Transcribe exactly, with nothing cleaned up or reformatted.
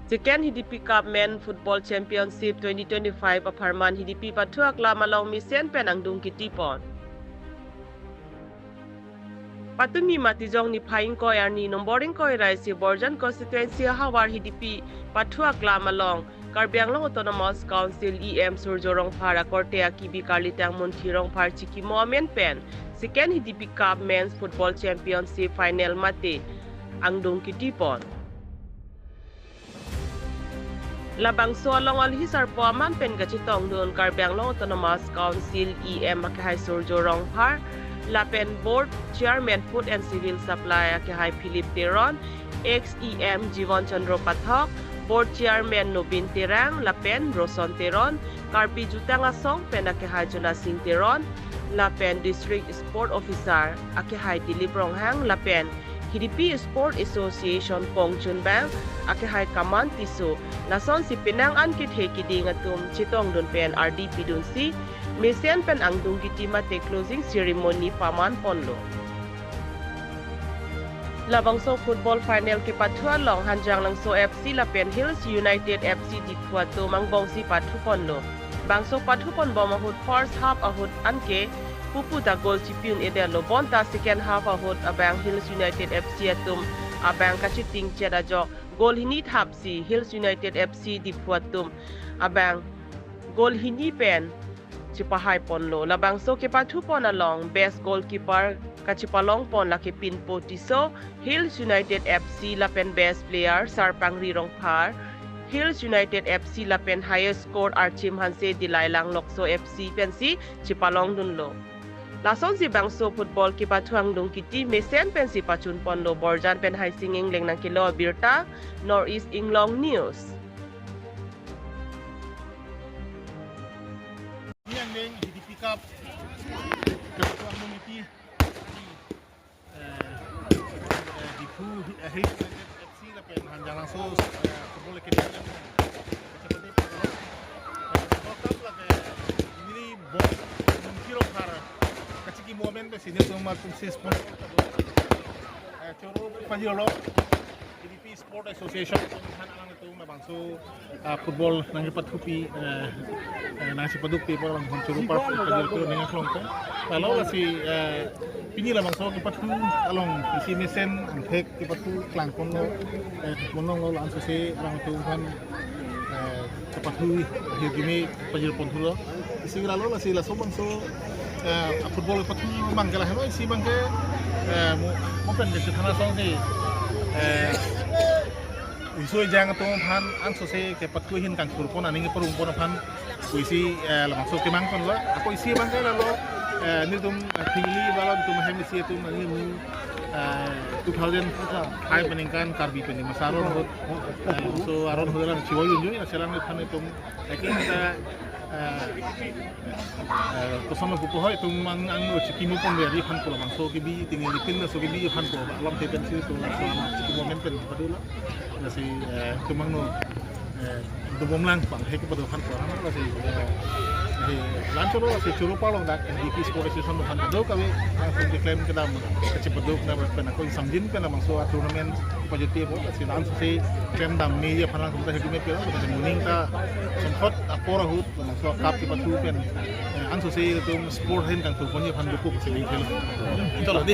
Second Hidipi Cup Men Football Championship twenty twenty-five apharman Hidipi pathu aklam along mesen pen angdung kitipon. Patumi Matijong niphai ingkoi arni nombor ingkoi ra isi Borjan constituency ahavar Hidipi pathu aklam along Karbi Anglong Autonomous Council E M Surjya Rongphar akorte akibi Karlitang Munthi Rongphar chikimo amen pen Second Hidipi Cup Men's Football Championship final mate angdung kitipon. Labangso along alhi sarpo aman pen kachetongdun Karbi Anglong Autonomous Council E M akehai Surjya Rongphar lapen Board Chairman Food and Civil Supply akehai Philip Teron, ex E M Jivon Chandra Pathak, Board Chairman Nobin Terang lapen Roson Teron, Karbi Jutang Asong pen akehai Jona Sing Teron lapen District Sport Officer akehai Dilip Ronghang lapen Hidipi Sport Association Kongchunbang akehai Kaman Tisso lasonsi penang an kethe kiding atum chetongdun pen ardi pidunsi mesen pen angdung kiti mate closing ceremony paman ponlo. Labangso football final kepathu along Hanjanglangso F C lapen Hills United F C Diphu atum angbongsi pathu ponlo. Bangso pathu ponbom ahut first half ahut anke pupu ta goal chipi un-edetlo, bonta second half ahut abang Hills United F C atum abang kachiting chet ajok goal hini thapsi Hills United F C Diphu atum abang goal hini pen chepahai ponlo. Labangso kepathu pon along best goalkeeper kachepalong pon lake Pinpo Tisso, Hills United F C lapen best player Sarpangri Rongphar, Hills United F C lapen highest score Archim Hanse Dilailang Lokso F C pensi chepalongdunlo. Lasonsi bangso football kepathu angdung kiti mesen pensi pachun ponlo. Borjan pen Haising Engleng nangkelo abirta, North East Inglong News. Ini yang deng Hidipi Cup. Ketua Committee. Eh, eh, Diphu, eh, Hills United F C lapen Hanjanglangso, eh, Football Academy. Kacipathu, eh, World Cup lake ini ball mungkin rong har. Kachikimo amen pensi nelitum atum si sponsor. Eh, choro pajirlo. Hidipi Sport Association, alanglitum labangso, ah, football nangkepathupi, eh, eh, nangchepadukpi apor along choro parpajirlo nangkeklong pen. Lalo lasi, eh, pini labangso kepathu along isi mesen angthek kepathu klangponlo, eh, ponlonglo, la-an sose alangtum aphan, eh, kepathu ahirjume pajir ponthulo. Isi lalo lasi laso bangso, eh, football pathu abangke lahelo, isi abangke, eh, mo, mo pen kachethan asonsi, eh, riso ejang atum aphan ansose kepathu ahin kangthurpon aning parongpon aphan pu isi, eh, labangso kemang ponlo. Ako isi abangke lalo, eh, nelitum, eh, Phingli ba nelitum ahem isi atum aning mu, eh, two thousand five aningkan Karbi pen Dimasa aron ahut, eh, so aron ahut alang chivoyunjui, aselang aphan itum Lake kita, eh, eh, koson lo pupo hoi, itum ang, ang lo chikimo pon beri aphan ko labangso kebi, tinggi lipin laso kebi aphan ko, alam te pensi itum laso chikimo amen pen padulo. Lasi, eh, itum angno, eh, dobom lang pang, he kepado aphan ko, lasi, eh, eh, la-an choro, lasi choro palong dak, Hidipi Sport Association aphan do kami, langsung diklaim kedam, kachipaduk na pen ako isamjin pen labangso a-tournament pajirpi apot, lasi la-an sose klem dam media aphan langsung ta hidup media, lasi moning ta songkot apor ahut, labangso cup kepathu pen, eh, ansose itum sport ahin kangthurponji aphan dukuk si ning khel. Chalo di.